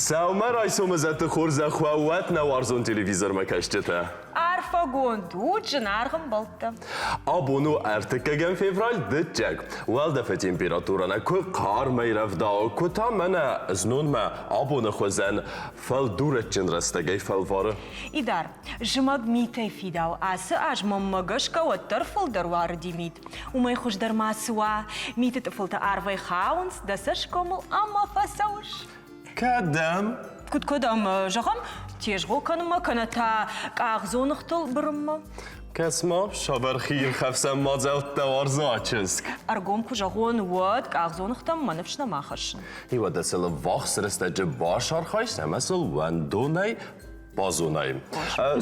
Сӕумӕ райсомы зӕдты хорзӕх уӕ уӕд нӕ уарзон телевизормӕ кӕсджытӕ. Арфӕгонд ут, зынаргъ ӕмбӕлттӕ. Абон у ӕртыккӕгӕм февраль, дыккаг. Уӕлдӕфы температурӕ нӕ куы хъармӕй рӕвдауы, куы та мӕнӕ знонмӕ абоны хуызӕн фӕлдурӕджджын рӕстӕгӕй фӕлвары. Идар, зымӕг митӕй фидауы. Ацы аз мӕнмӕ гӕсгӕ уӕддӕр фылдӕр уарыди мит. Уымӕй хуыздӕр ма цы уа? Миты тъыфылтӕ арвӕй хауынц дӕ цӕсгомыл ӕмӕ фӕцӕуыс. Кӕдӕм? Куыд кӕдӕм? Зӕгъӕм, тезгъо кӕнынмӕ кӕнӕ та къахдзоныгътыл бырынмӕ. Кӕс-ма, сабыр хиирхӕфсӕн мадзӕлттӕ уарза чызг. Ӕргом куы зӕгъон, уӕд къахдзоныгътӕм мӕ ныфс нӕма хӕссын. Уӕдӕ сыл ӕввахс рӕстӕджы бацархайс ӕмӕ сыл уӕндонӕй базонай.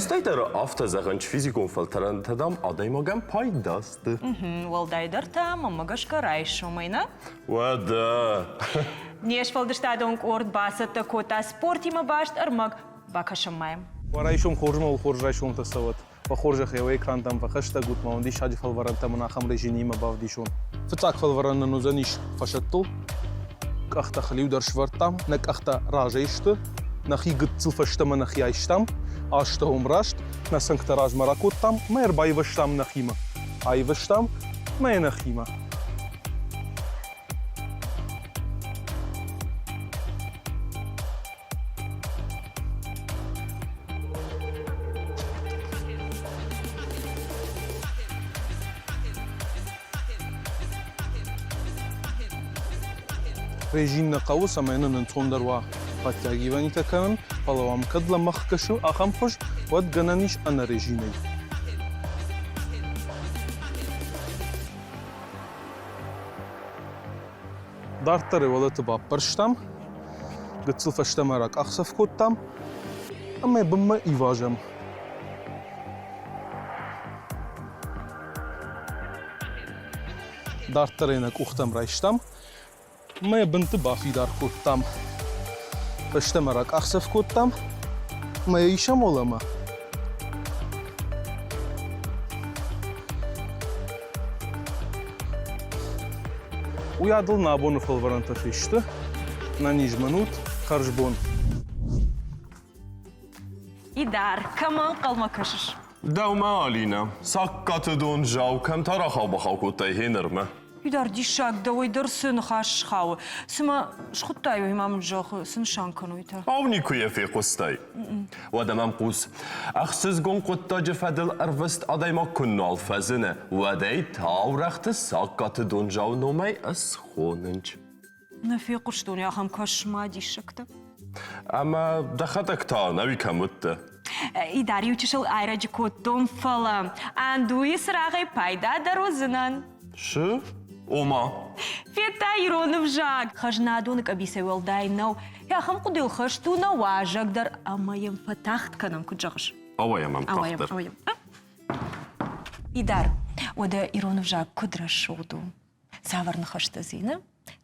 Стӕй дӕр афтӕ зӕгъын, физикон фӕлтӕрӕнтӕ, дам, адӕймагӕн пайда сты. Уӕлдайдӕр та, мӕнмӕ гӕсгӕ, райсомӕй, нӕ? Уӕдӕ! Не сфӕлдыстадон къорд бацӕттӕ кодта спортимӕ баст ӕрмӕг. Бакӕсӕм ма йӕм. Уӕ райсом хорзмӕ у хорз райсомтӕ цӕуӕт. Уӕ хорзӕхӕй уӕ экрантӕм фӕхӕстӕг ут, мӕ уын диссаджы фӕлварӕнтӕ мын ахӕм режимимӕ бавдисон. Фыццаг фӕлварӕн нын уыдзӕнис фӕсӕттыл. Къӕхтӕ хӕлиу дӕр сӕвӕрдтам, нӕ къӕхтӕ разӕй сты, нӕхи гыццыл фӕстӕмӕ нӕхи айстам, астӕуӕм раст, нӕ цӕнгтӕ размӕ ракодтам мӕ ӕрбайвӕзтам нӕхимӕ. Айвӕзтам мӕ нӕхимӕ. Режим нӕ хъӕуы, цӕмӕй нын ӕнцондӕр уа фӕттиагивӕнитӕ кӕнын, фӕлӕ уӕм кӕд лӕмӕгъ кӕсы ахӕм хуыз, уӕд гӕнӕн ис ӕнӕ режимӕй. Дарддӕр уӕлӕты баппӕрстам, гыццыл фӕстӕмӕ ракъахдзӕф кодтам ӕмӕ бынмӕ ивазӕм. Дарддӕр ӕй нӕ къухтӕм райстам ӕмӕ йӕ бынты бафидар кодтам. Фӕстӕмӕ ракъахдзӕф кодтам ӕмӕ йӕ исӕм уӕлӕмӕ. Уый адыл нӕ абоны фӕлварӕнтӕ фесты. Нӕниз мын ут, хӕрзбон. Идар, кӕмӕ ӕнхъӕлмӕ кӕсыс? Дӕумӕ, Алинӕ, Саккаты дон зау кӕм та рахау-бахау кодтай гъенырмӕ? Идар, диссаг, дӕуӕй дӕр цы ныхас схауы. Цымӕ схуыдтай уый ма мын зӕгъы, цы нысан кӕной та? Ау, никуы йӕ фехъуыстай. Уӕдӕ мӕм хъус. Ӕхсызгон хъуыддаджы фӕдыл ӕрвыст адӕймаг куы нал фӕзыны, уӕд ӕй таурӕгъты Саккаты донзау номӕй ысхонынч. Нӕ фехъуыстон ахӕм кӕс-ма диссӕгтӕ. Ӕмӕ дӕхӕдӕг та ӕнӕуи кӕм уыдтӕ? Идар иу чысыл айрӕджы кодтон, фӕлӕ ӕндуйы цырагъӕй пайда дӕр уыдзынӕн. Цы? Ома? Федта ирон ӕвзаг. Хӕзнадоны къӕбицӕй уӕлдай нӕу. Ахӕм хъуыдыйыл хӕст у нӕ уазӕг дӕр ӕмӕ йӕм фӕтагъд кӕнӕм, куыд зӕгъыс? Ауайӕм ӕм тагъддӕр. Ауайӕм, Идар, уӕдӕ ирон ӕвзаг куыд рӕсугъд у? Цавӕр ныхӕстӕ дзы и,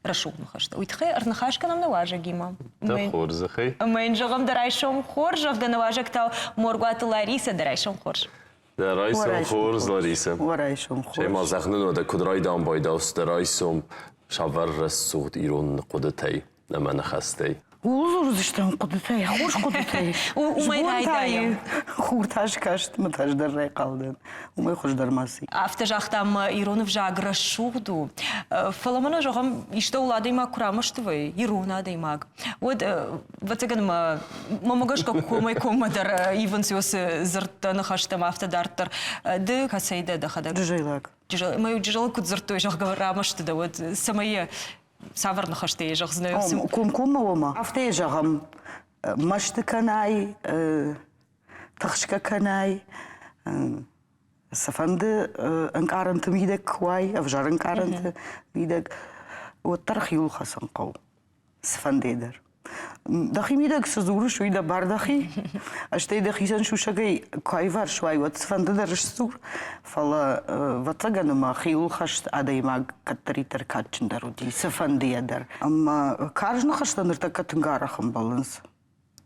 рӕсугъд ныхӕстӕ. Уый тыххӕй ӕрныхас кӕнӕм нӕ уазӕгимӕ. Дӕ хорзӕхӕй. Ӕмӕ йын зӕгъӕм дӕ райсом хорз, зӕгъгӕ нӕ уазӕг та Моргуаты Ларисӕ, дӕ райсом хорз. Дӕ райсом хорз, Ларисӕ. Уӕ райсом хорз. Стӕй ма зӕгъ нын уӕдӕ, куыд райдам байдаус дӕ райсом цавӕр рӕсугъд ирон хъуыдытӕй ӕмӕ ныхӕстӕй? Ууыл дзурдзыстӕм хъуыдытӕй, хорз хъуыдытӕй. Уымӕй райдайӕм. Хур та скаст, мӕ та ӕз дӕр райхъал дӕн. Уымӕй хуыздӕр ма цы. Афтӕ загътам, ирон ӕвзаг рӕсугъд у. Фӕлӕ мӕнӕ, зӕгъӕм, истӕуыл адӕймаг куы рамӕсты вӕййы, ирон адӕймаг, уӕд, ӕвӕццӕгӕн, мӕ мӕмӕ гӕсгӕ комӕй-коммӕ дӕр ивынц уыцы дзырдтӕ, ныхӕстӕм афтӕ дарддӕр. Ды кӕцӕй дӕ дӕхӕдӕг? Джызӕйлаг. Мӕ джызӕлы куыд дзырдтой, зӕгъгӕ, рамӕсты дӕ, уӕд цӕмӕй йӕ цавӕр ныхӕстӕ йӕ зӕгъдзынӕ? Комкоммӕ уымӕ. Афтӕ йӕ зӕгъӕм, мӕсты кӕнай, тыхсгӕ кӕнай, цыфӕнды ӕнкъарӕнты мидӕг куы уай, ӕвзӕр ӕнкъарӕнты мидӕг, уӕддӕр хиуыл хӕцын хъӕуы, цыфӕндыйы дӕр. Дӕхи мидӕг цы дзурыс, уый дӕ бар дӕхи, стӕй дӕхицӕн сусӕгӕй куы аиварс уай, уӕд цыфӕнды дӕр сдзур, фӕлӕ, ӕвӕццӕгӕн, ӕмӕ хиуылхӕст адӕймаг кӕддӕриддӕр кадджындӕр уыди, цыфӕндыйӕ дӕр. Ӕмӕ карз ныхӕстӕ ныртӕккӕ тынг арӕх ӕмбӕлынц.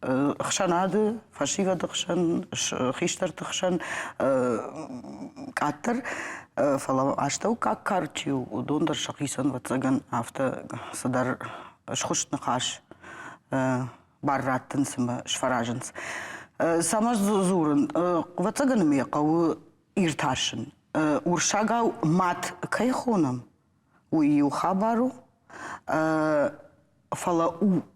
Ӕхсӕнады, фӕсивӕды хсӕн, хистӕрты хсӕн къаддӕр, фӕлӕ астӕуккаг кар чи у, уыдон дӕр сӕхицӕн, ӕвӕццӕгӕн, афтӕ цыдӕр схуыст ныхас бар раттынц ӕмӕ сфӕразынц. Цӕмӕ дзурын? Ӕвӕццӕгӕн ӕм йӕ хъӕуы иртасын. Урсагау мат кӕй хонӕм, уый иу хабар у, фӕлӕ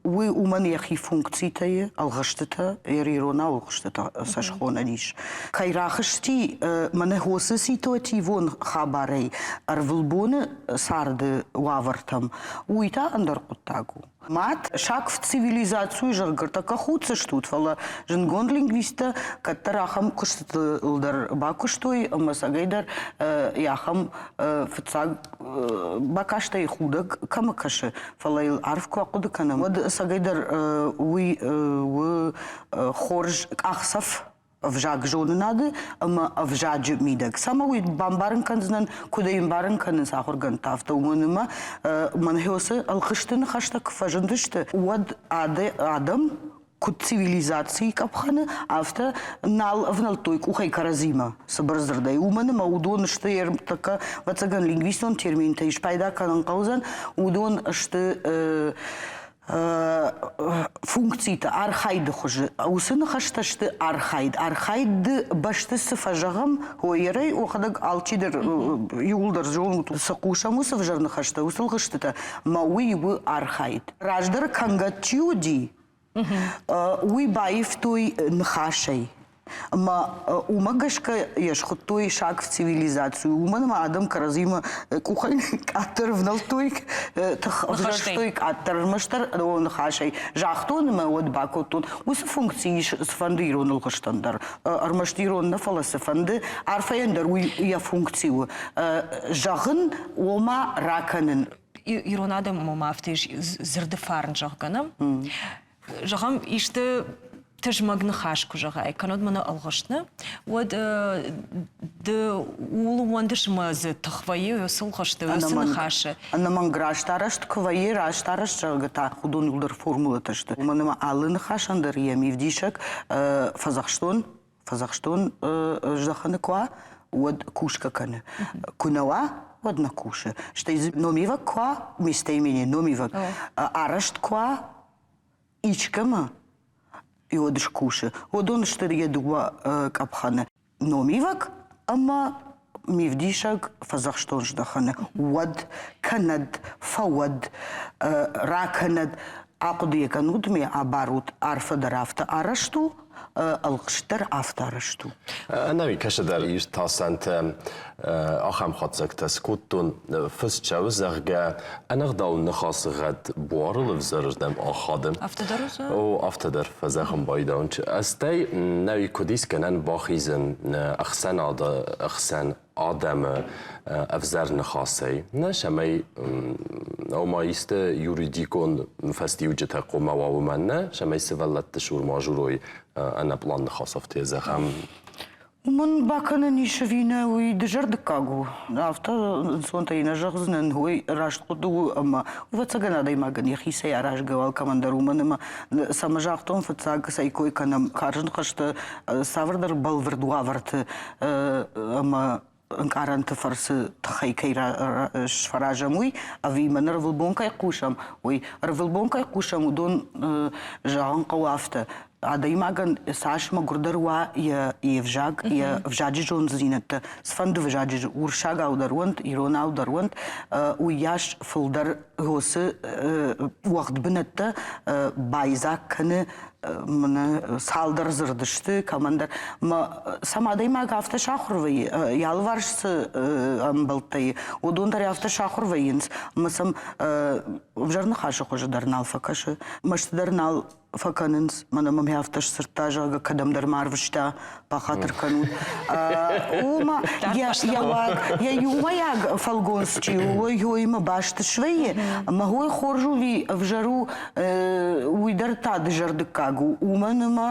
уый уымӕн йӕхи функцитӕ и, ӕлгъыстытӕ, иронау ӕлгъыстытӕ сӕ схонӕн ис. Кӕй рахызти мӕнӕ уыцы ситуативон хабарӕй ӕрвылбоны царды уавӕртӕм, уый та ӕндӕр хъуыддаг у. Мад сакф цивилизацийы зӕгъгӕ, тӕккӕ худдзыстут, фӕлӕ зындгонд лингвисттӕ кӕддӕр ахӕм куыстытыл дӕр бакуыстой ӕмӕ цӕгӕйдӕр ахӕм фыццаг бакастӕй худӕг кӕмӕ кӕсы, фӕлӕ йыл арф куы ахъуыды кӕнӕм, уӕд цӕгӕйдӕр уый у хорз къахдзӕф ӕвзагзонынады ӕмӕ ӕвзаджы мидӕг. Цӕмӕ уый бамбарын кӕндзынӕн, куыд ӕй ӕмбарын кӕнынц ахуыргӕндтӕ, афтӕ уымӕн ӕмӕ Манхёсы ӕлхысты ныхӕстӕ куы фӕзындысты, уӕд адӕм куыд цивилизацийы къӕпхӕны, афтӕ нал ӕвнӕлдтой къухӕй кӕрӕдзимӕ цыбыр дзырдӕй. Уымӕн ӕмӕ уыдон сты тӕккӕ, ӕвӕццӕгӕн, лингвистон терминтӕй спайда кӕнын хъӕудзӕн, уыдон сты функциты архайды хуызы. Уыцы ныхӕстӕ сты архайд. Архайды бӕсты цы фӕзӕгъӕм, уойерӕй уӕхӕдӕг алчидӕр иууылдӕр зонут, цы хъусӕм, уыцы ӕвзӕр ныхӕстӕ, уыцы лгъыстытӕ, мӕ уый у архайд. Раздӕр кӕнгӕ чи уыди, уый баивтой ныхасӕй. Ӕмӕ уымӕ гӕсгӕ йӕ схуыдтой саг цивилизаци. Уымӕн ӕмӕ адӕм кӕрӕдзимӕ къухӕй къаддӕр ӕвнӕлдтой, тых ӕвзӕрстой къаддӕр, ӕрмӕстдӕр ныхасӕй. Загътон ӕмӕ уӕд бакодтон. Уыцы функци ис цыфӕнды ирон ӕлгъыстӕн дӕр. Ӕрмӕст ирон нӕ, фӕлӕ цыфӕнды арфӕйӕн дӕр уый йӕ функци у. Зӕгъын, ома ракӕнын. Ирон адӕммӕ ма афтӕ ис дзырды фарн, зӕгъгӕ, нӕ? Зӕгъӕм, исты тызмӕг ныхас куы зӕгъай, кӕнӕд мӕнӕ ӕлгъыст нӕ, уӕд ды ууыл ууӕндыс ӕмӕ дзы тых вӕййы уыцы ӕлгъысты, уыцы ныхасы. Ӕнӕмӕнг раст арӕзт куы вӕййы, раст арӕзт, зӕгъгӕ та уыдон иуылдӕр формулӕтӕ сты. Уымӕн ӕмӕ алы ныхасӕн дӕр йӕ мивдисӕг фӕдзӕхстон, фӕдзӕхстон здӕхӕны куы уа, уӕд кусгӕ кӕны. Куы нӕ уа, уӕд нӕ кусы. Стӕй дзы номивӕг куы уа, местоимение номивӕг, арӕзт куы уа, искӕмӕ уӕд скусы. Уыдон сты йӕ дыууӕ къӕпхӕны. Номивӕг ӕмӕ мивдисӕг фӕдзӕхстон здӕхӕны. Уӕд, кӕнӕд, фӕуӕд, ракӕнӕд. Ахъуыды кӕнут ме абарут, арфӕ дӕр афтӕ арӕзт у, ӕлгъыст дӕр афтӕ арӕзт у. Ӕнӕуи кӕсыдӕр иртасӕнтӕ ахӕм хатдзӕгтӕ скодтон, фыст цӕуы, зӕгъгӕ, ӕнӕгъдау ныхасы гъӕд буарыл ӕвзӕрырдӕм ахады. Афтӕ дӕр уыдзӕн? О, афтӕ дӕр фӕзӕгъын байдауын. Стӕй нӕуи куыд ис гӕнӕн бахизын ӕхсӕнады ӕхсӕн адӕмы ӕвзӕр ныхасӕй, нӕ цӕмӕй ома исты юридикон фӕстиуджытӕ хъуамӕ уа уымӕн нӕ, цӕмӕй сывӕллӕтты цур ма журой ӕнӕпълан ныхасӕфтӕ зӕгъӕм. Уымӕн бакӕнӕн ис ӕви нӕ, уый дызӕрдыггаг у. Афтӕ ӕнцонтӕй нӕ зӕгъдзынӕн, уый раст хъуыды у ӕмӕ ӕвӕццӕгӕн адӕймагӕн йӕхицӕй аразгӕ у алкӕмӕн дӕр, уымӕн ӕмӕ цӕмӕ загътон фыццаг, цӕй кой кӕнӕм, карз ныхӕстӕ цавӕрдӕр бӕлвырд уавӕрты ӕмӕ ӕнкъарӕнты фӕрцы тыххӕй кӕй сфӕразӕм, уый, ӕви мӕн ӕрвылбон кӕй хъусӕм, уый. Ӕрвылбон кӕй хъусӕм, уыдон зӕгъын хъӕуы афтӕ. Адӕймагӕн цас мӕгуырдӕр уа йе взаг, йӕ взаджы зонддзинӕдтӕ, цыфӕнды взаджы урсагау дӕр уӕнт, иронау дӕр уӕнт, уыйас фылдӕр уыцы уӕгъд бынӕттӕ байдзаг кӕны мӕнӕ цалдӕр дзырды сты кӕмӕндӕр. Мӕ сӕм адӕймаг афтӕ сахуыр вӕййы, йӕ алыварс цы ӕмбӕлттӕ и, уыдон дӕр афтӕ сахуыр вӕййынц, ӕмӕ сӕм ӕвзӕр ныхасы хуызы дӕр нал фӕкӕсы, мӕсты дӕр нал фӕкӕнынц. Мӕнӕ мӕм афтӕ сдзырдта, зӕгъгӕ, кӕдӕмдӕр ма арвыста, бахатыр кӕнут. Ома йӕ уаг, йӕ иумӕйаг фӕлгонц чи у, уый уыимӕ баст свӕййы, ӕмӕ уый хорз у ӕви ӕвзӕр у, уый дӕр та дызӕрдыггаг у, уымӕн ӕмӕ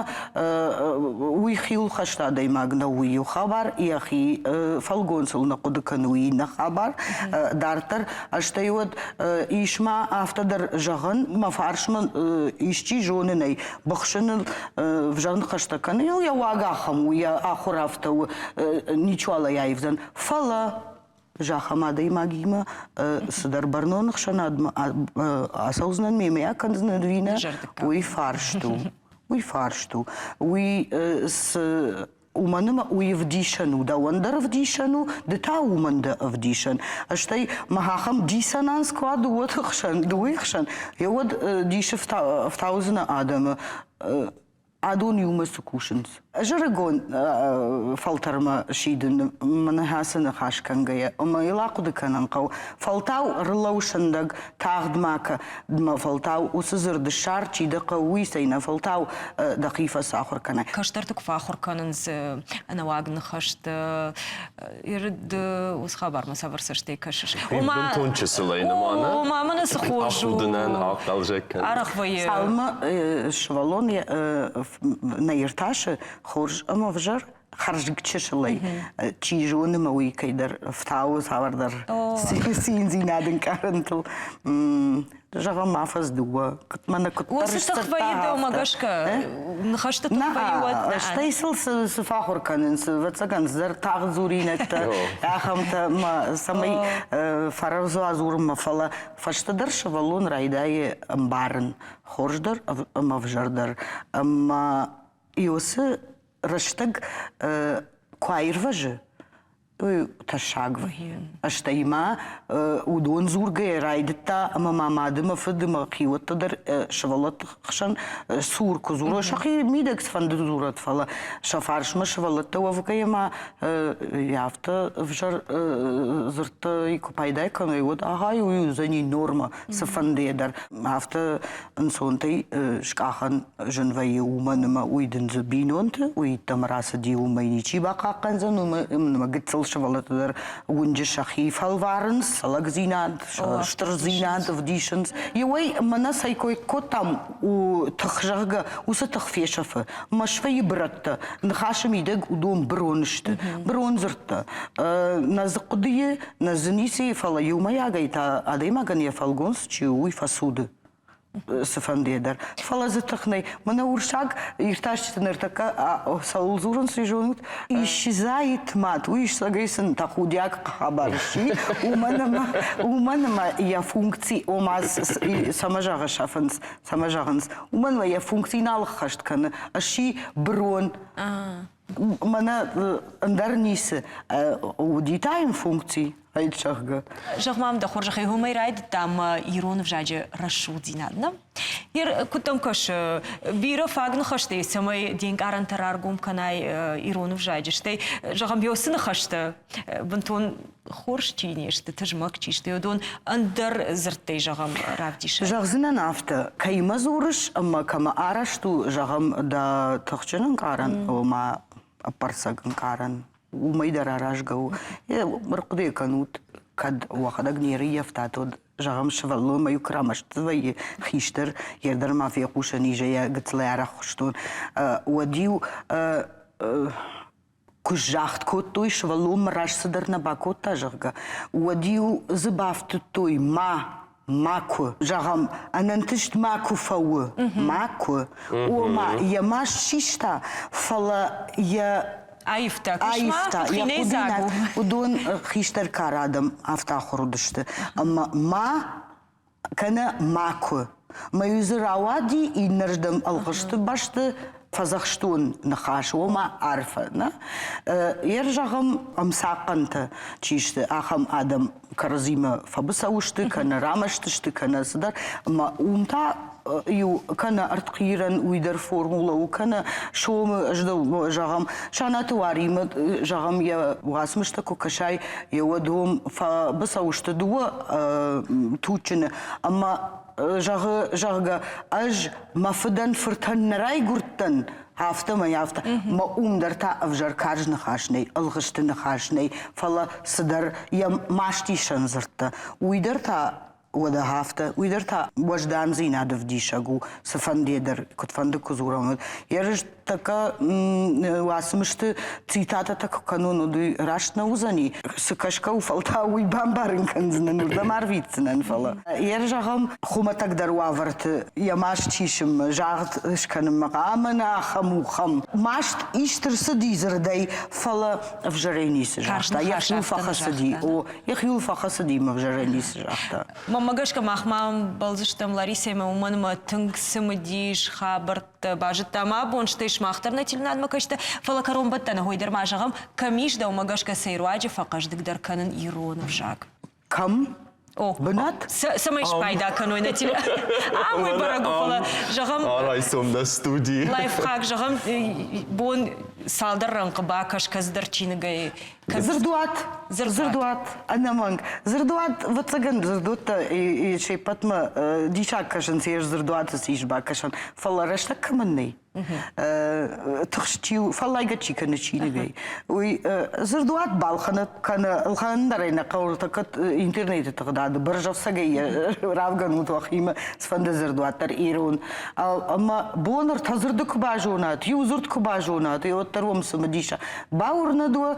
уый хиуылхӕст адӕймаг нӕу, уый иу хабар, йӕхи фӕлгонцыл нӕ хъуыды кӕны, уый иннӕ хабар. Дарддӕр стӕй уӕд ис ма афтӕ дӕр зӕгъӕн, мӕ фарсмӕ исчи зоны. кӕнынӕй, быхсыныл ӕвзӕр ныхӕстӕ кӕныныл йӕ уаг ахӕм у, йӕ ахуыр афтӕ у, ничуал ӕй аивдзӕн. Фӕлӕ зӕгъӕм, адӕймагимӕ цыдӕр бӕрнон ӕхсӕнадмӕ ацӕудзынӕн, мемӕ акӕндзынӕн ӕви нӕ, уый фарст у. Уый фарст у. Уый цы уымӕн ӕмӕ уый ӕвдисӕн у, дӕуӕн дӕр ӕвдисӕн у, ды та уымӕн дӕ ӕвдисӕн. Стӕй мах ахӕм диссонанс куы уа дыууӕты хсӕн, дыууӕйы хсӕн, уӕд дисы ӕфтаудзынӕ адӕмы адон иумӕ цы кусынц. Ӕз ӕрыгон фӕлтӕрмӕ сидын мӕнӕ ацы ныхас кӕнгӕйӕ, ӕмӕ йыл ахъуыды кӕнын хъӕуы. Фӕлтау ӕрлӕуу сындӕг, тагъд ма кӕ, фӕлтау уыцы дзырд ссар, чи дӕ хъӕуы, уый цӕй нӕ, фӕлтау дӕхи фӕцахуыр кӕнай. Кӕстӕрты куы фӕахуыр кӕнынц ӕнӕуаг ныхӕстӕ, Ирд уыцы хабармӕ цавӕр цӕстӕй кӕсыс? Бынтон чысылӕй нымана. Ома мӕнӕ цы хорз у. Ахудынӕн ахъӕлдзӕг кӕнын. Арӕх вӕййы. Цалынмӕ сывӕллон нӕ иртасы хорз ӕмӕ ӕвзӕр, хӕрз чысылӕй, чи зоны мӕ уый кӕйдӕр фтауы цавӕрдӕр циндзинад ӕнкъарӕнтыл. Зӕгъӕм, афӕдз дыууӕ, мӕнӕ куыддӕр Уыцы тых вӕййы дӕумӕ гӕсгӕ, ныхӕсты тых вӕййы уӕд. Стӕй сыл цы фӕахуыр кӕнынц, ӕвӕццӕгӕн, цыдӕр тагъд дзуринӕгтӕ, ахӕмтӕ, цӕмӕй фӕрӕвдз уа дзурынмӕ, фӕлӕ фӕстӕдӕр сывӕллон райдайы ӕмбарын хорз дӕр ӕмӕ ӕвзӕр дӕр. Ӕмӕ уыцы рӕстӕг куы аирвӕзы, уый тӕссаг вӕййы. Стӕй ма уыдон дзургӕйӕ райдыдта ӕмӕ ма мады мӕ фыд ӕмӕ хиуӕттӕ дӕр сывӕллӕтты хсӕн сур куы дзурой, сӕхи мидӕг цыфӕнды дзурӕд, фӕлӕ сӕ фарсмӕ сывӕллӕттӕ уӕвгӕйӕ ма афтӕ ӕвзӕр дзырдтӕй куы пайда кӕной, уӕд ага уый уыдзӕни нормӕ цыфӕндыйӕ дӕр. Афтӕ ӕнцонтӕй скъахӕн зын вӕййы, уымӕн ӕмӕ уый дын дзы бинонты, уый йеддӕмӕ рацыди, уымӕй ничи бахъахъхъӕндзӕн, уымӕн ӕмӕ гыццыл сывӕллӕттӕ дӕр уынджы сӕхи фӕлварынц, сӕ лӕгдзинад, сӕ стырдзинад ӕвдисынц. Иуӕй мӕнӕ цӕй кой кодтам, у тых, зӕгъгӕ, уыцы тых фесӕфы. Мӕ свӕййы бырӕттӕ, ныхасы мидӕг уыдон бырон сты, бырон дзырдтӕ. Нӕ дзы хъуыдыйы нӕ дзы ницы, фӕлӕ иумӕйагӕй та адӕймагӕн йӕ фӕлгонц чи у, уый фӕцуды цыфӕндыйӕ дӕр. Фӕлӕ дзы тых нӕй. Мӕнӕ урсаг иртасджыты ныртӕккӕ цӕуыл дзурынц, уый зонут? Исчезает мат, уый исӕгӕй сын тӕхудиаг хабар сси, уымӕн ӕмӕ, уымӕн ӕмӕ йӕ функци, ома цӕмӕ зӕгъы сӕфынц, цӕмӕ зӕгъынц, уымӕн ӕмӕ йӕ функци нал ӕххӕст кӕны, сси бырон. Мӕнӕ ӕндӕр ницы. Уыди та йын функци, зӕгъгӕ. Зӕгъ мӕм дӕ хорзӕхӕй, уымӕй райдыдта мӕ ирон ӕвзаджы рӕсугъддзинад, нӕ? Куыд дӕм кӕсы, бирӕ фаг ныхӕстӕ, цӕмӕй де нкъарӕнтӕ раргом кӕнай ирон ӕвзаджы, стӕй, зӕгъӕм, уыцы ныхӕстӕ бынтон хорз чи не сты, тызмӕг чи сты, уыдон ӕндӕр дзырдтӕй, зӕгъӕм, равдисай? Зӕгъдзынӕн афтӕ, кӕимӕ дзурыс ӕмӕ кӕмӕ арӕзт у, зӕгъӕм, дӕ тыхджын ӕнкъарӕн, ома ӕппӕрцӕг ӕнкъарӕн, уымӕй дӕр аразгӕ у. Ӕрхъуыды кӕнут, кӕд уӕхӕдӕг не рыййӕфтат, уӕд, зӕгъӕм, сывӕллонмӕ иу куы рамӕсты вӕййы хистӕр, йе дӕр ма фехъусӕн ис, йӕ гыццылӕй арӕх хъуыстон, уӕд-иу куы загъд кодтой, сывӕллонмӕ раст цыдӕр нӕ бакодта, зӕгъгӕ, уӕд-иу дзы бафтыдтой ма, макуы. Зӕгъӕм, ӕнӕнтыст макуы фӕуы, макуы. Ома, йӕ маст систа, фӕлӕ йӕ аивта, аивта, йӕ хъуыдинаг. Уыдон хистӕр кары адӕм афтӕ ахуыр уыдысты. Ӕмӕ ма кӕнӕ макуы. Мӕ-иу дзы рауади иннӕрдӕм ӕлгъысты бӕсты фӕдзӕхстон ныхас, ома арфӕ. Нӕ? Ер зӕгъӕм, ӕмцахъхъӕнтӕ чи сты, ахӕм адӕм кӕрӕдзимӕ фӕбыцӕу сты, кӕнӕ рамӕсты сты, кӕнӕ цыдӕр. Ӕмӕ уым та иу кӕнӕ ӕртхъирӕн уый дӕр формула у, кӕнӕ сомы, ӕз зӕгъӕм, Санаты Уаримӕ, зӕгъӕм, йӕ уацмыстӕ куы кӕсай, йӕ уӕд уым фӕбыцӕу сты дыууӕ туджджыны ӕмӕ зӕгъы, зӕгъгӕ, ӕз мӕ фыдӕн фыртӕн нӕ райгуырдтӕн, афтӕмӕй афтӕ. Мӕ уым дӕр та ӕвзӕр карз ныхас нӕй, ӕлгъысты ныхас нӕй, фӕлӕ цыдӕр йӕ мастисӕн дзырдтӕ. Уый дӕр та. Уӕдӕ афтӕ, уый дӕр та уӕздандзинад ӕвдисӕг у, цыфӕнды дӕр, куыдфӕнды куы дзурӕм, уӕд. Ерыс тӕккӕ уацмысты цитатӕтӕ куы кӕнон, уӕд уый раст нӕ уыдзӕни. Цы кӕсгӕ у, фӕлтау уый бамбарын кӕндзынӕн, уырдӕм арвитдзынӕн, фӕлӕ. Ер зӕгъӕм, хуымӕтӕгдӕр уавӕрты йӕ маст сисынмӕ, загъд скӕнынмӕ ӕмӕ нӕ ахӕм у хӕм. Маст ист ӕрцыди дзырдӕй, фӕлӕ ӕвзӕрӕй ницы загъта. Йӕхиуыл фӕхӕцыди. О, йӕхиуыл фӕхӕцыди ӕмӕ ӕвзӕрӕй ницы загъта. Мӕнмӕ гӕсгӕ мах ма ӕмбӕлдзыстӕм Ларисӕимӕ, уымӕн ӕмӕ тынг цымыдис хабӕрттӕ базыдтам абон, стӕй сымах дӕр нӕ телеуынадмӕ кӕсты, фӕлӕ кӕронбӕттӕны хой дӕр ма зӕгъӕм, кӕм ис дӕумӕ гӕсгӕ цӕй руаджы фӕхъӕздыгдӕр кӕнын ирон ӕвзаг? Кӕм? О, бынат? Цӕмӕй спайда кӕной нӕ теле... Ам уый бӕрӕг у, фӕлӕ зӕгъӕм... Райсом нӕ студийы. Лайфхак, зӕгъӕм, бон цалдӕр рӕнхъы бакӕс кӕцыдӕр чиныгӕй. Дзырдуат. Дзырдуат, ӕнӕмӕнг. Дзырдуат, ӕвӕццӕгӕн, дзырдуӕттӕ се ппӕтмӕ диссаг кӕсынц, йе дзырдуаты цы ис бакӕсӕн, фӕлӕ рӕстӕг кӕмӕн нӕй, тыхст чи у, фӕллайгӕ чи кӕны чиныгӕй, уый дзырдуат балхӕнӕд кӕнӕ ӕлхӕнын дӕр ӕй нӕ хъӕуы, кӕд интернеты тыгъдады бӕрзӕфцӕгӕй равгӕнут уӕхимӕ цыфӕнды дзырдуат дӕр ирон. Ӕмӕ бон ӕртӕ дзырды куы базонат, иу дзырд куы базонат, уӕддӕр уӕм цымыдиса. Бауырнӕд уӕ,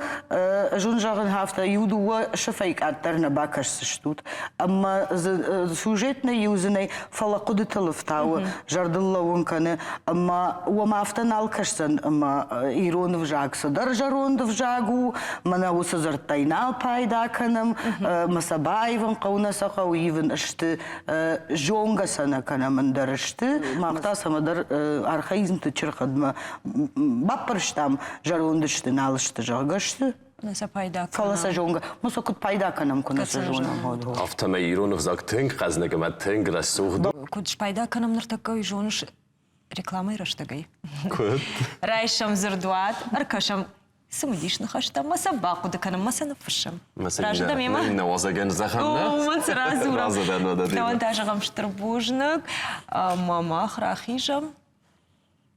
ӕз уын зӕгъын афтӕ, иу-дыууӕ сыфӕй къаддӕр нӕ бакӕсдзыстут. Ӕмӕ дзы сюжет нӕ иу дзы нӕй, фӕлӕ хъуыдытыл ӕфтауы, зӕрдыл лӕууын кӕны. Ӕмӕ уӕм афтӕ нал кӕсдзӕн, ӕмӕ ирон ӕвзаг цыдӕр зӕронд ӕвзаг у, мӕнӕ уыцы дзырдтӕй нал пайда кӕнӕм, мӕ сӕ баивын хъӕуы, нӕ сӕ хъӕуы ивын сты, зонгӕ сӕ нӕ кӕнӕм, ӕндӕр сты. Мах та цӕмӕдӕр архаизмты чырхӕдмӕ баппӕрстам, зӕронд сты, нал сты, зӕгъгӕ сты. Нӕ сӕ пайда кӕнӕм. Фӕлӕ сӕ зонгӕ, ма сӕ куыд пайда кӕнӕм, куы нӕ сӕ зонӕм. Афтӕмӕй ирон ӕвзаг тынг хъӕзныг ӕмӕ тынг рӕсугъд у. Куыд спайда кӕнӕм ныртӕккӕ, уый зоныс рекламӕйы рӕстӕгӕй. Куыд? Райсӕм дзырдуат, ӕркӕсӕм цымыдис ныхӕстӕм, ма сӕ бахъуыды кӕнӕм, ма сӕ ныффыссӕм. Разы дӕ мемӕ? Нӕ уазӕгӕн зӕгъӕм нӕ? Уымӕн цы радзурӕм. Дӕуӕн та зӕгъӕм стыр бузныг, ӕмӕ мах рахизӕм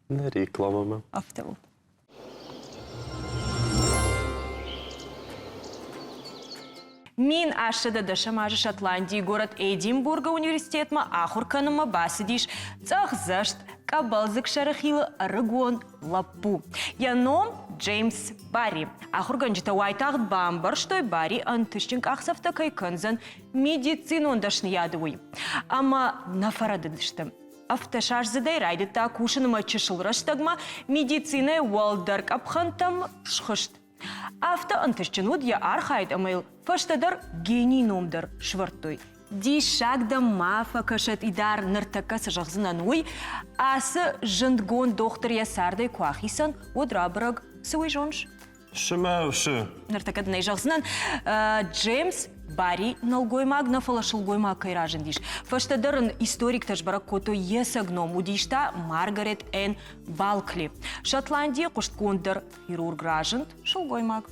Нӕ рекламӕмӕ. Афтӕ у. 1810 азы Шотландийы горӕт Эдинбургы университетмӕ ахуыр кӕнынмӕ бацыдис цъӕхдзӕст, къӕбӕлдзыг сӕрыхилы ӕрыгон лӕппу. Йӕ ном Джеймс Барри. Ахуыргӕнджытӕ уайтагъд бамбӕрстой, Барри ӕнтыстджын къахдзӕфтӕ кӕй кӕндзӕн медицинон дӕсныйады, уый. Ӕмӕ нӕ фӕрӕдыдысты. Ӕвддӕсаздзыдӕй райдыдта кусынмӕ чысыл рӕстӕгмӕ медицинӕйы уӕлдӕр къӕпхӕнтӕм схызт. Афтӕ ӕнтыстджын уыд йӕ архайд ӕмӕ йыл фӕстӕдӕр генийы ном дӕр сӕвӕрдтой. Диссаг дӕм ма фӕкӕсӕд Идар, ныртӕккӕ цы зӕгъдзынӕн, уый. Ацы зындгонд дохтыр йӕ цардӕй куы ахицӕн, уӕд рабӕрӕг, цы уый зоныс? Шы мӕ шы. Ныртӕккӕ дын ӕй зӕгъдзынӕн, Джеймс Барри нӕлгоймаг нӕ, фӕлӕ сылгоймаг кӕй разындис. Фӕстӕдӕр ын историктӕ сбӕрӕг кодтой йе цӕг ном, уыдис та Маргарет Энн Балкли. Шотландийы хъуыстгонддӕр хирург разынд сылгоймаг.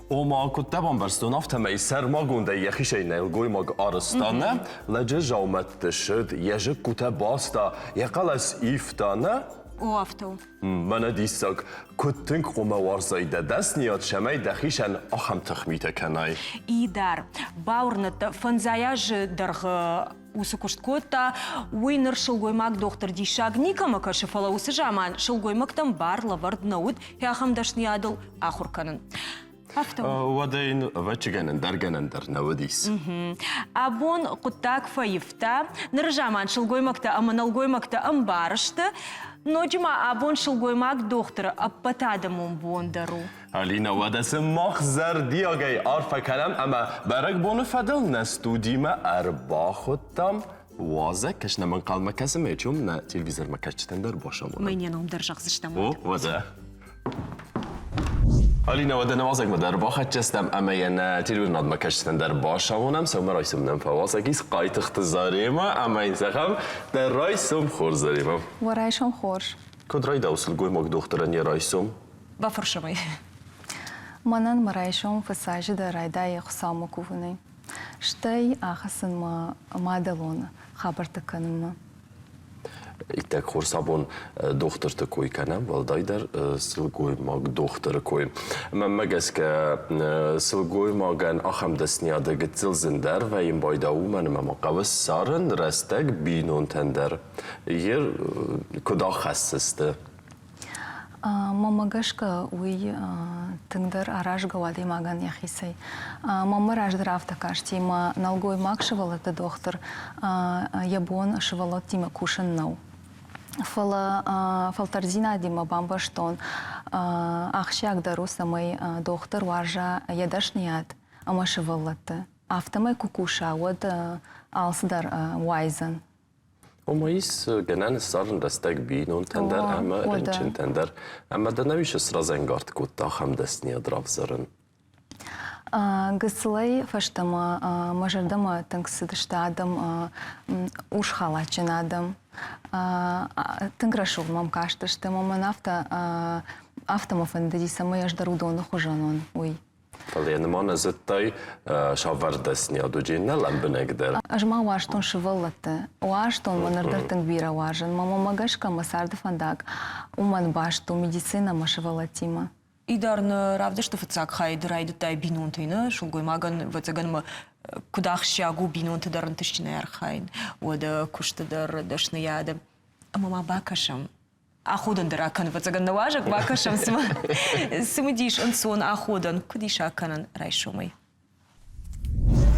Ома, куыд дӕ бамбӕрстон, афтӕмӕй сӕрмагондӕй йӕхицӕй нӕлгоймаг арызта нӕ, лӕджы дзаумӕтты ссыд, йӕ зыккутӕ баста, йӕ хъӕлӕс ивта нӕ? О, афтӕ у. Мӕнӕ диссаг, куыд тынг хъуамӕ уарзай дӕ дӕсниад, цӕмӕй дӕхицӕн ахӕм тыхмитӕ кӕнай. Идар, бауырныдта, фӕндзай азы дӕргъы уыцы куыст кодта, уый ныр сылгоймаг дохтыр диссаг никӕмӕ кӕсы, фӕлӕ уыцы заман сылгоймӕгтӕн бар лӕвӕрд нӕ уыд ахӕм дӕсныйадыл ахуыр кӕнын. Афтӕ у. Уӕдӕ йын, ӕвӕццӕгӕн, ӕндӕр гӕнӕн дӕр нӕ уыдис. Абон хъуыддаг фӕивта. Ныры заман сылгоймӕгтӕ ӕмӕ нӕлгоймӕгтӕ ӕмбар сты. Ноджы ма абон сылгоймаг дохтыры ӕппӕтадӕмон бон дӕр у. Алинӕ, уӕдӕ сын мах зӕрдиагӕй арфӕ кӕнӕм ӕмӕ бӕрӕгбоны фӕдыл нӕ студимӕ ӕрбахуыдтам уазӕг, кӕс нӕм ӕнхъӕлмӕ кӕсы, ме чем нӕ телевизормӕ кӕсджытӕн дӕр басамонӕм. Мӕ не ном дӕр зӕгъдзыстӕм. О, уӕдӕ. Алинӕ, уӕдӕ нӕ уазӕгмӕ дӕр бахӕццӕ стӕм ӕмӕ йӕ нӕ телеуынадмӕ кӕсджытӕн дӕр басамонӕм. Сӕумӕрайсом нӕм фӕуазӕг ис Хъайтыхъты Заремӕ ӕмӕ йын зӕгъӕм, дӕ райсом хорз, Заремӕ. Уӕ райсом хорз. Куыд райдауы сылгоймаг дохтырӕн йӕ райсом? Бафӕрсӕм ӕй. Мӕнӕн мӕ райсом фыццаджыдӕр райдайы Хуыцаумӕ кувынӕй. Стӕй ахӕцын мӕ мадӕлон хабӕрттӕ кӕнынмӕ. Иттӕг хорз абон дохтырты кой кӕнӕм, уӕлдайдӕр сылгоймаг дохтыры кой. Мӕнмӕ гӕсгӕ, сылгоймагӕн ахӕм дӕсныйады гыццыл зындӕр вӕййын байда, уымӕн ӕмӕ ма хъӕуы ссарын рӕстӕг бинонтӕн дӕр. Ер куыд ахӕссысты? Мӕнмӕ гӕсгӕ, уый тынгдӕр аразгӕ у адӕймагӕн йӕхицӕй. Мӕнмӕ раздӕр афтӕ касти, мӕ нӕлгоймаг сывӕллӕтты дохтыр йӕ бон сывӕллӕттимӕ кусын нӕу. Фӕлӕ фӕлтӕрддзинадимӕ бамбӕрстон, ахсджиагдӕр у, цӕмӕй дохтыр уарза йӕ дӕсныйад ӕмӕ сывӕллӕтты. Афтӕмӕй куы куса, уӕд алцыдӕр уайдзӕн. Ома ис гӕнӕн ссарын рӕстӕг бинонтӕн дӕр ӕмӕ рынчынтӕн дӕр. Ӕмӕ дӕ нӕ уис сразӕнгард кодта ахӕм дӕсныйад равзарын? Гыццылӕй фӕстӕмӕ мӕ зӕрдӕмӕ тынг цыдысты адӕм, урс халатджын адӕм. Тынг рӕсугъд мӕм кастысты ӕмӕ мӕн афтӕ, афтӕ мӕ фӕндыди, цӕмӕй ӕз дӕр уыдоны хуызӕн уон, уый. Фӕлӕ йӕ нымӕ нӕ зыдтай, сӕвӕр дӕсныйад уыди нӕ лӕмбынӕгдӕр. Ӕз ма уарзтон сывӕллӕтты. Уарзтон, мӕ ныр дӕр тынг бирӕ уарзын. Мӕ мамӕ гӕсгӕ мӕ царды фӕндаг уымӕн баст у медицинӕ ӕмӕ сывӕллӕттимӕ. Идар нӕ равдысты фыццаг хайы ды райдыдтай бинонтӕй, нӕ сылгоймагӕн, ӕвӕццӕгӕн, ӕмӕ куыд ахсджиаг у бинонты дӕр ӕнтыстджынӕй архайын, уӕдӕ куысты дӕр, дӕсныйады. Ӕмӕ ма бакӕсӕм, аходӕн дӕр акӕн, ӕвӕццӕгӕн, нӕ уазӕг бакӕсӕм, цыма цымыдис ӕнцон аходӕн куыд ис акӕнӕн райсомӕй.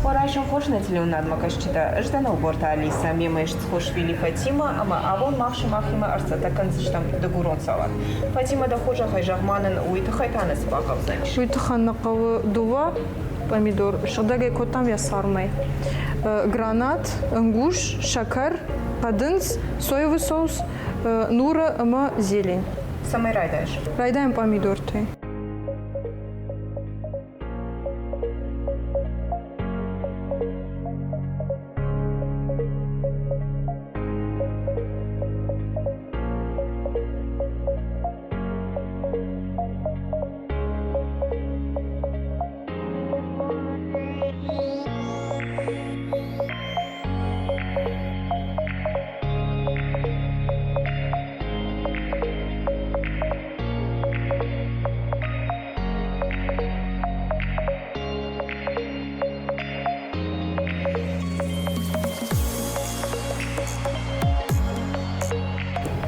Райсом хорз нӕ телеуынадмӕ кӕсджытӕ, ӕз дӕн Ӕлборты Алисӕ, мемӕ ис Цхошвили Фатимӕ ӕмӕ абон мах сымахимӕ ӕрцӕттӕ кӕндзыстӕм дыгурон салат. Фатимӕ, дӕ хорзӕхӕй зӕгъ-ма нын, уый тыххӕй та нӕ цы бахъӕудзӕнис? Уый тыххӕн нӕ хъӕуы дыууӕ помидор, сыгъдӕгӕй кодтам йӕ цармӕй. Гранат, ӕнгуз, сӕкӕр, хъӕдындз, соевый соус, нуры ӕмӕ зелень. Цӕмӕй райдайыс? Райдайӕм помидортӕй.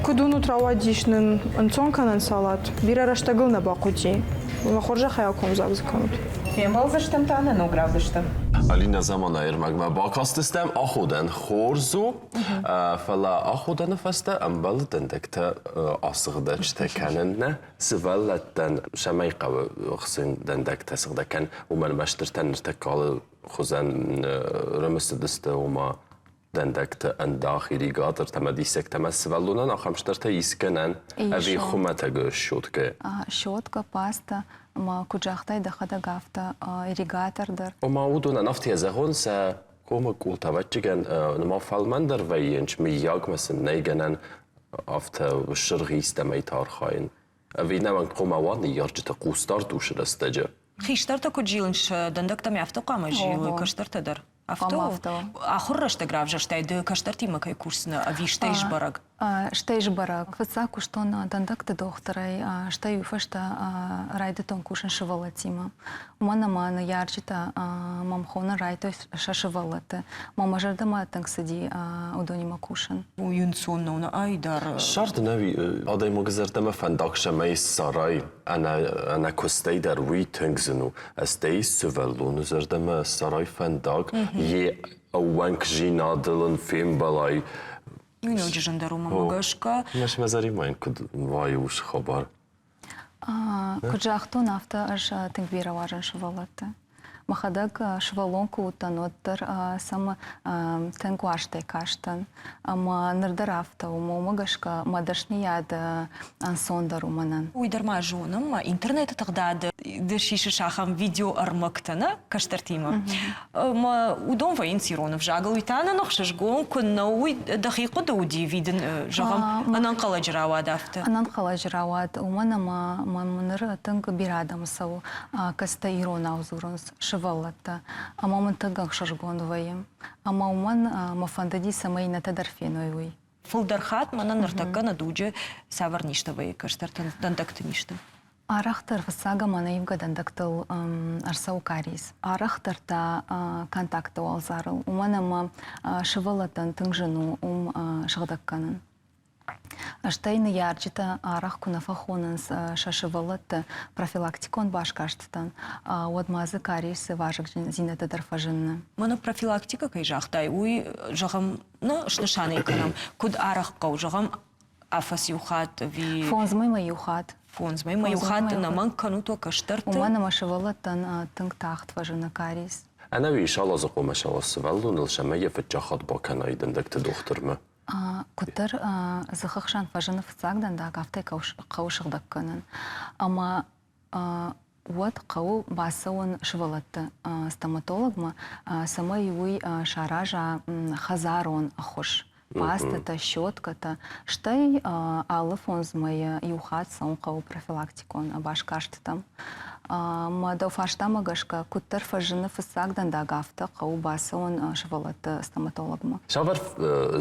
Куыд уынут, рауадис нын ӕнцон кӕнӕн салат. Бирӕ рӕстӕгыл нӕ бахъуыди. Уӕ хорзӕхӕй акомдзаг дзы кӕнут. Фембӕлдзыстӕм та нӕ ног равдысты. Алинӕ заманайы ӕрмӕгмӕ бакастыстӕм аходӕн хорз у, фӕлӕ аходӕны фӕстӕ ӕмбӕлы дӕндӕгтӕ асыгъдӕджытӕ кӕнын нӕ Сывӕллӕттӕн цӕмӕй хъӕуы хсын дӕндӕгтӕ сыгъдӕг кӕнын, уымӕн ӕмӕ стыртӕн ныртӕккӕ алы хуызӕн рымысыдысты, ома дӕндӕгты ӕндах, ирригатортӕ ӕмӕ диссӕгтӕ ӕмӕ сывӕллонӕн ахӕм стыртӕ искӕнӕн ӕви хуымӕтӕг щеткӕ? Щетка, паста ӕмӕ куыд загътай дӕхӕдӕг, афтӕ ирригатор дӕр. Ома уыдонӕн афтӕ зӕгъон, сӕ комы къултӕ ӕвӕццӕгӕн нырма фӕлмӕндӕр вӕййынц, мыййагмӕ сын нӕй гӕнӕн афтӕ сырх истӕмӕй та архайын. Ӕви нӕмӕнг хъуамӕ уа ныййарджыты хъусдард уыцы рӕстӕджы? Хистӕртӕ куыд зилынц, сӕ дӕндӕгтӕм афтӕ хъуамӕ зилой, кӕстӕртӕ дӕр. Афтӕ у? Ахуыр рӕстӕг равзӕрстай ды кӕстӕртимӕ кӕй кусдзынӕ, ӕви стӕй сбӕрӕг? Стӕй сбӕрӕг. Фыццаг куыстон дӕндӕгты дохтырӕй, стӕй уый фӕстӕ райдыдтон кусын сывӕллӕттимӕ. Уымӕн ӕмӕ ныййарджытӕ мӕм хонын райдыдтой сӕ сывӕллӕтты. Мӕ мӕ зӕрдӕмӕ тынг цыди уыдонимӕ кусын. Уый ӕнцон нӕу, нӕ ай дӕр. Ссард нӕ адӕймаджы зӕрдӕмӕ фӕндаг цӕмӕй ссарай, ӕнӕ куыстӕй дӕр уый тынг зын у. Стӕй сывӕллоны зӕрдӕмӕ ссарай фӕндаг, йе ӕууӕнкдзинадыл ын фембӕлай. Уый ноджы зындӕр у мӕнмӕ гӕсгӕ. Мӕ зӕримӕ куыд вайы уыцы хабар? Куыд загътон, афтӕ ӕз тынг бирӕ уарзын сывӕллӕтты. Мӕхӕдӕг сывӕллон куы уыдтӕн, уӕддӕр сӕм тынг уарзтӕй кастӕн. Ӕмӕ ныр дӕр афтӕ у. Уымӕ гӕсгӕ мӕ дӕсныйад ӕнцондӕр у мӕнӕн. Уый дӕр ма зонӕм, интернеты тыгъдады ды сисыс ахӕм видеоӕрмӕгтӕ нӕ кӕстӕртимӕ. Ӕмӕ уыдон вӕййынц ирон ӕвзагыл. Уый та нын ӕхсызгон куы нӕу, уый дӕхи хъуыды уыди ӕви дын, зӕгъӕм, ӕнӕнхъӕлӕджы рауад афтӕ? Ӕнӕнхъӕлӕджы рауад, уымӕн ӕмӕ мӕм ныр тынг бирӕ адӕм цӕуы, кӕцытӕ иронау дзурынц, сывӕллӕттӕ. Ӕмӕ мын тынг ӕхсызгон вӕййы. Ӕмӕ уымӕн мӕ фӕндыди, цӕмӕй иннӕтӕ дӕр феной уый. Фылдӕр хатт мӕнӕ ныртӕккӕ нӕ дуджы цавӕр низтӕ вӕййы кӕстӕртӕн дӕндӕгты низтӕ? Арӕхдӕр фыццаг ӕмӕ ӕнӕивгӕ дӕндӕгтыл ӕрцӕуы кариес. Арӕхдӕр та контакты уӕлдзарыл, уымӕн ӕмӕ сывӕллӕттӕн тынг зын у уым сыгъдӕг кӕнын. Стӕй ныййарджытӕ арӕх куы нӕ фӕхонынц сӕ сывӕллӕтты профилактикон басгӕрстытӕн, уӕд ма дзы кариесы вазыгджындзинӕдтӕ дӕр фӕзыны. Мӕнӕ профилактикӕ кӕй загътай, уый, зӕгъӕм, нӕ снысан ӕй кӕнӕм, куыд арӕх хъӕуы, зӕгъӕм, афӕдз иу хатт ӕви... Фондз мӕймӕ иу хатт. Фондз мӕймӕ иу хатт ӕнӕмӕнг кӕнут уӕ кӕстӕрты? Уымӕн ӕмӕ сывӕллӕттӕн тынг тагъд фӕзыны кариес. Ӕнӕуи сал азы хъуамӕ сӕуа сывӕллоныл, цӕмӕй йӕ фыццаг хатт бакӕнай дӕндӕгты дохтырмӕ. Куыддӕр дзыхы хсӕн фӕзыны фыццаг дӕндаг, афтӕ хъӕуы сыгъдӕг кӕнын. Ӕмӕ уӕд хъӕуы бацӕуын сывӕллӕтты стоматологмӕ, цӕмӕй уый сараза хӕдзарон ӕххуыс пастӕтӕ, щеткӕтӕ, стӕй алы фондз мӕйы иу хатт цӕуын хъӕуы профилактикон басгӕрстытӕм. Мӕ дӕу фарстамӕ гӕсгӕ, куыддӕр фӕзыны фыццаг дӕндаг, афтӕ хъӕуы бацӕуын сывӕллӕтты стоматологмӕ. Цавӕр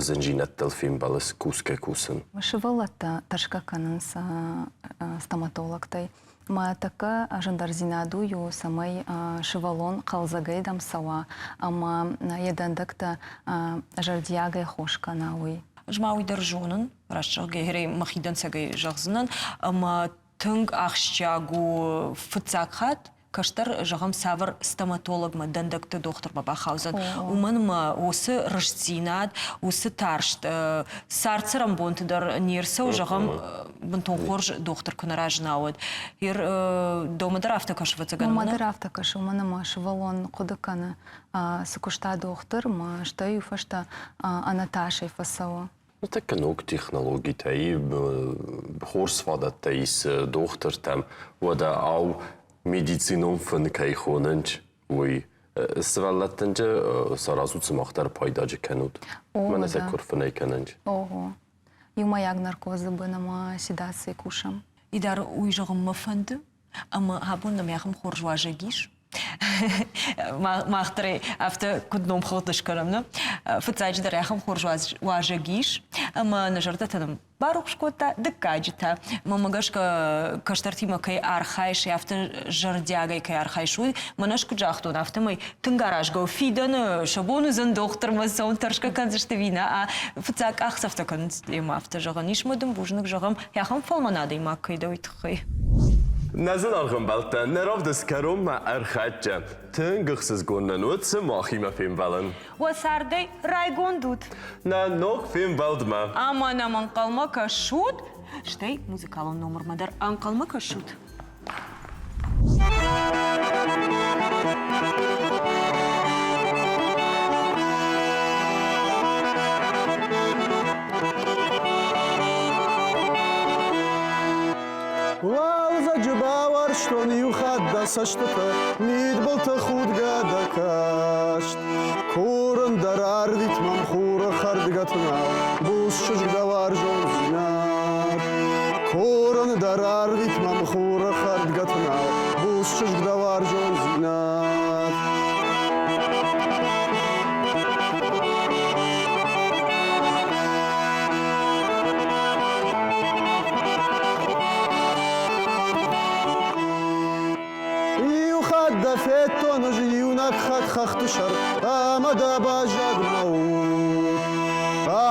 зындзинӕдтыл фембӕлыс кусгӕ кусын? Сывӕллӕттӕ тӕрсгӕ кӕнынц стоматологтӕй. Мӕ тӕккӕ зындӕрдзинад уый у, цӕмӕй сывӕллон хъӕлдзӕгӕй дӕм цӕуа ӕмӕ йӕ дӕндӕгтӕ зӕрдиагӕй хос кӕна, уый. Ӕз ма уый дӕр зонын, раст зӕгъгӕйӕ, мӕхи дӕнцӕгӕй зӕгъдзынӕн, ӕмӕ тынг ахсджиаг у фыццаг хатт кӕстӕр, зӕгъӕм, цавӕр стоматологмӕ, дӕндӕгты дохтырмӕ бахаудзӕн, уымӕн ӕмӕ уыцы рыстдзинад, уыцы тарст цард-цӕрӕнбонты дӕр не рцӕуы, зӕгъӕм, бынтон хорз дохтыр куы нӕ разына, уӕд. Ер домӕ дӕр афтӕ кӕсы, ӕвӕццӕгӕн. Домӕ дӕр афтӕ кӕсы, уымӕн ӕмӕ сывӕллон хъуыды кӕны, цы куыста дохтыр, мӕ стӕй уый фӕстӕ ӕнӕтасӕй фӕцӕуы. Ныртӕккӕ ног технологитӕ и, хорз фадӕттӕ ис дохтыртӕм. Уӕдӕ, ау, медицинон фын кӕй хонынц, уый сывӕллӕттӕн саразут сымах дӕр пайдаджы кӕнут. Мӕнӕ сӕ куы рфынӕй кӕнынц. Ого. Иумӕйаг наркозы бын ӕмӕ седацийы кусӕм. Идар, уый зӕгъын мӕ фӕнды, ӕмӕ абон нӕм ахӕм хорз уазӕг ис. Мах дӕр афтӕ куыд номхыгъд скӕнӕм, нӕ? Фыццаджыдӕр ахӕм хорз уазӕг ис, ӕмӕ нӕ зӕрдӕтӕ нын барухс кодта дыккаджы та. Мӕнмӕ гӕсгӕ, кӕстӕртимӕ кӕй архайыс, афтӕ зӕрдиагӕй кӕй архайыс, уый мӕнӕ ӕз куыд загътон, афтӕмӕй тынг аразгӕ у. Фидӕны сӕ бон уыдзӕн дохтырмӕ цӕуын, тӕрсгӕ кӕндзысты ӕви нӕ, фыццаг къахдзӕфтӕ кӕнынц ӕмӕ афтӕ зӕгъӕн ис, мӕ дын бузныг зӕгъӕм, ахӕм фӕлмӕн адӕймаг кӕй дӕ, уый тыххӕй. Нӕ зынаргъ ӕмбӕлттӕ, нӕ равдыст кӕронмӕ ӕрхӕццӕ. Тынг ӕхсызгон нын уыд сымахимӕ фембӕлын. Уӕ цардӕй райгонд ут! Нӕ ног фембӕлдмӕ! Ӕмӕ нӕм ӕнхъӕлмӕ кӕсут, стӕй музыкалон номырмӕ дӕр ӕнхъӕлмӕ кӕсут. Уалдзӕджы бауарзтон иу хатт дӕ цӕстытӕ, мидбылты худгӕ дӕ каст. Курын дӕр арвит мӕм хуры хӕрдгӕ тынау, буц чызг дӕ уарзондзинад. Курын дӕр арвит мӕм хуры хӕрдгӕ тынау, буц чызг дӕ уарзондзинад. Иу хатт дӕ федтон ӕз иунӕг хатт хӕхты сӕр, ӕмӕ дӕ баззад мӕ уд.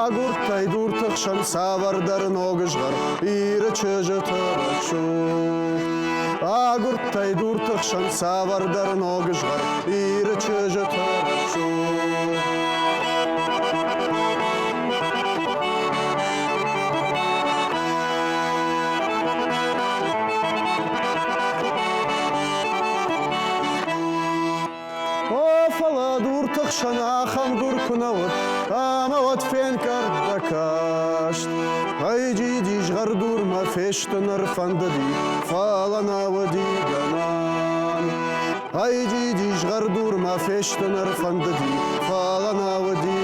Агуырдтай дурты хсӕн цавӕрдӕр ног згъӕр, Иры чызджыты рӕсугъд. Агуырдтай дурты хсӕн цавӕрдӕр ног згъӕр, Иры чызджыты рӕсугъд. О, фӕлӕ дурты хсӕн ахӕм дур куы нӕ уыд, ӕмӕ уӕд фенкъард дӕ каст. Ӕй-джиди, згъӕрдурмӕ фесты ныр фӕндыди, фӕлӕ нӕ уыди гӕнӕн. Ӕй-джиди, згъӕрдурмӕ фесты ныр фӕндыди, фӕлӕ нӕ уыди.